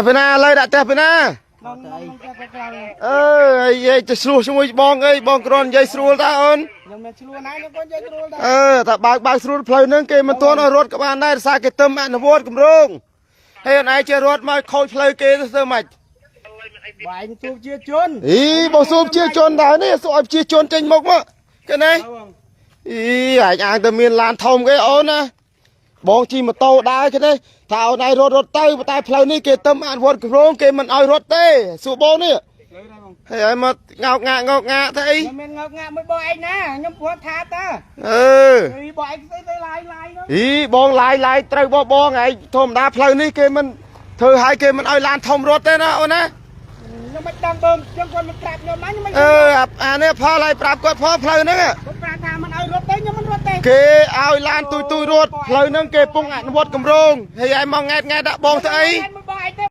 ពីណាឥឡូវដាក់ផ្ទះពីណា ក្នុងក្នុងផ្ទះក្រៅ អើយយាយទៅស្រួលជាមួយបងអីបងគ្រាន់និយាយស្រួលតាអូន ខ្ញុំមិនឆ្លួនណាខ្ញុំគាត់និយាយស្រួលដែរ អឺតែបើកបើកស្រួលផ្លូវហ្នឹងគេមិនទាន់ឲ្យរត់ក៏បានដែរដោយសារគេទឹមអនុវត្តគម្រោងហើយអូនឯងចេះរត់មកខូចផ្លូវគេទៅធ្វើម៉េច បែងជួបជាជន អីបងសួរប្រជាជនដែរនេះសួរឲ្យប្រជាជនចេញមុខមកគេណា បង អីអាចអាងទៅមានឡានធំគេអូនណាបងជិះម៉ូតូដែរគេនេះថាអូនឯងរត់រត់ទៅប៉ុន្តែផ្លូវនេះគេទឹមអនុវត្តគម្រោងគេមិនឲ្យរត់ទេសួរបងនេះ លើដែរបង ហើយឲ្យមកងោកងាកងោកងាកទៅអី ខ្ញុំមានងើកងាក់មួយបងឯងណាខ្ញុំព្រោះថាតា អឺ អីបងឯងស្អីទៅឡាយឡាយនោះ អីបងឡាយឡាយត្រូវបងបងឯងធម្មតាផ្លូវនេះគេមិនធ្វើឲ្យគេមិនឲ្យឡានធំរត់ទេណាអូនណា ខ្ញុំមិនដឹងបងខ្ញុំគាត់មិនប្រាប់ខ្ញុំណាខ្ញុំមិន អឺអាអានេះផលឲ្យប្រាប់គាត់ផលផ្លូវហ្នឹង គាត់ប្រាប់ថាមិនឲ្យរត់ទេខ្ញុំមិនរត់ទេ គេឲ្យឡានទូចទូចរត់ផ្លូវហ្នឹងគេពងអនុវត្តគម្រោងហើយឯងមកង៉ែតង៉ែតដាក់បងទៅអី